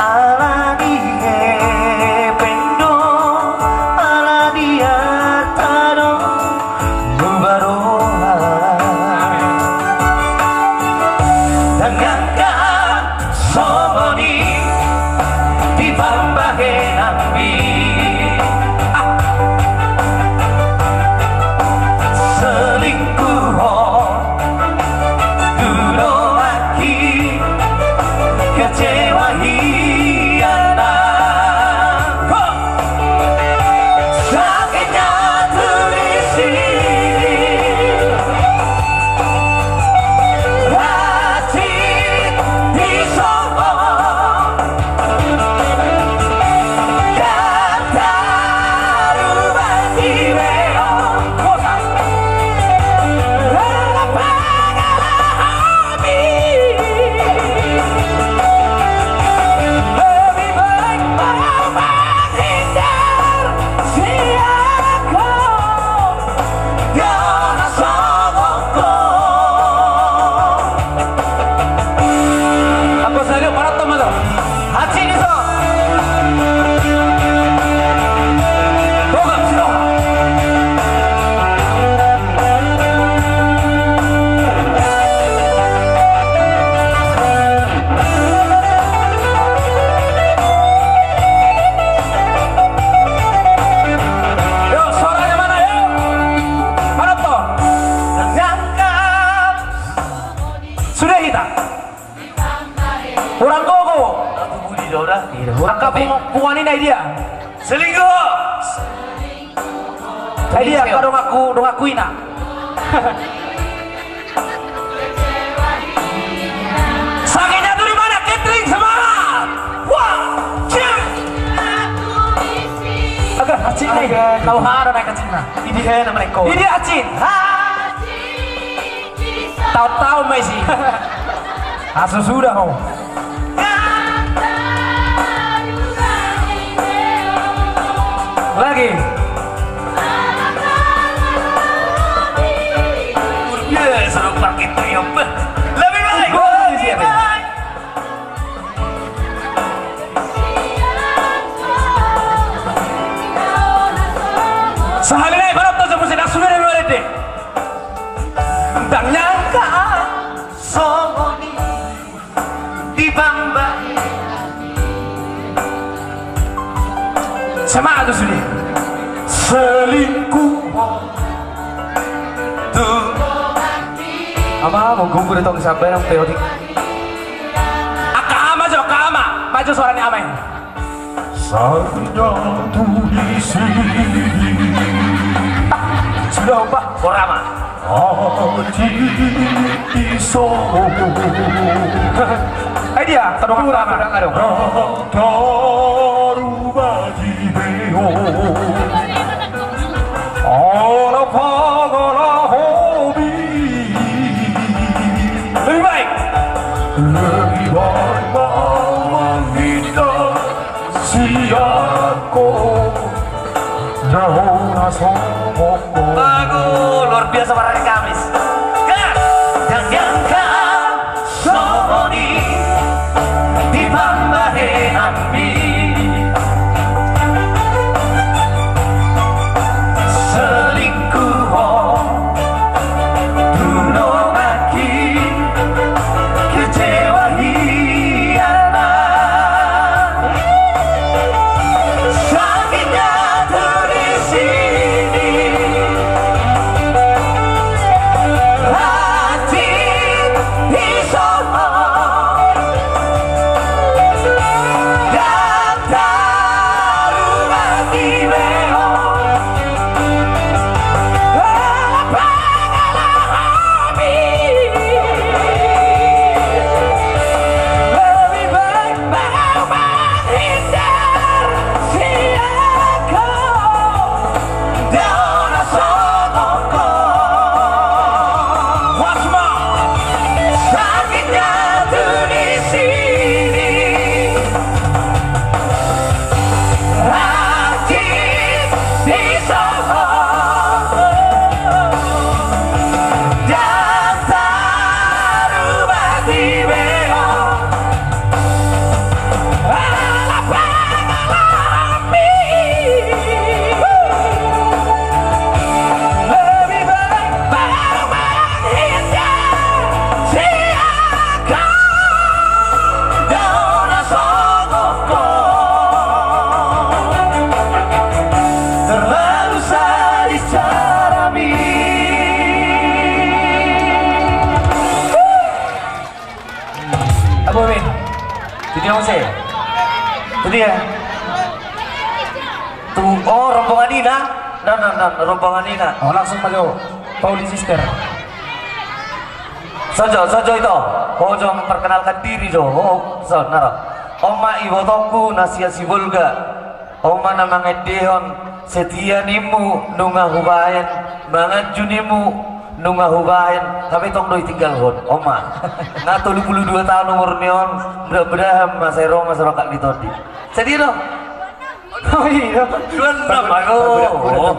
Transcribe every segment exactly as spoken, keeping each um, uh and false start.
Ala ni hepeng do, ala ni arta do, mubaroa. Dang angka songon i di pambahenanmi. Ah. Selingkuh. Tudoanki kecewa hian. Sakitnya tulis ini. Racun di sombong. Anggo sadia manonton ma jo. Hansit ni so. Boga, sido. Yo, suaranya mana, yo? Manonton. Sude hita. Hurang gogo. Angka punguan i na i dia. Selingkuh. Ai dia angka donganku, donganku ina. Sakitnya tuh di mana? Catering, semangat. Wah, cek. Agak hansit nih. Kau hara naik hansit na. Ini dia namanya kau. Ini dia hansit. Hansit. Tahu-tahu ma isi. Asu sudah ho. Lagi. Ye, seru pakai triop. Lebih baik. Gua di sini. Sahali nai, manonton jo musik, langsung dari luar deh. Dang nyangka songon i di pambahenanmi. Sama tu sude. Selingkuh. Tu. Ama, mau gugur itu sampai nang peotik. Angka ama jo, angka ama. Maju suara ni ama ini. Sada tulis i. Sudah, Pak. Korama. Aji iso. Ai dia, tadong korama. Taruba di beo. Ala pagala hobi. Lebih baik. Lebih baik mau menghindar. Siako daun asomoko. Aduh, luar biasa para hari Kamis. Gas! Dang nyangka songon i di pambahenanmi. Selingkuh ho. Tudoanki kecewa hian. Sakitnya tulis i. Ose. Tu dia. Tu, oh, rombongan ina. Nah, nah, nah, rombongan ina. Oh, langsung ma jo. Pauli sister. Sojo, sojo ito. Ho jo, perkenalkan diri jo. Oh, so, naro. On ma ibotongku na sian Sibolga. On ma na mangendehon setia nimmu nunga hubahen, manganju nimmu nunga hubahen, hape tong do ditinggalhon. On ma. Nga tolu pulu dua taon umur ni on, mudah-mudahan ma sai ro ma sai rongkap ni tondi. Sadia do? Oh, iya. Dua enam, aduh.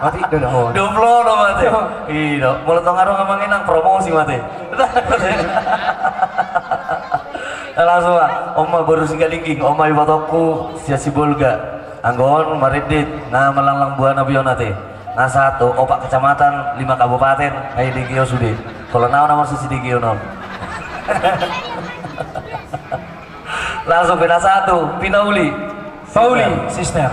Mati do, do. Dua pulu do mate. Iya. Molo tong adong amang inang, promosi mate. Langsung ma. On ma boru Sigalingging, on ma ibotongku sian Sibolga. Anggo on marindit, na malanglang buana be on ate. Na sahat tu opat kecamatan, lima kabupaten, na didegeon sude. Molo na on na marsidegeon on. Langsung pe na sahat tu Pinauli. Pauli sister.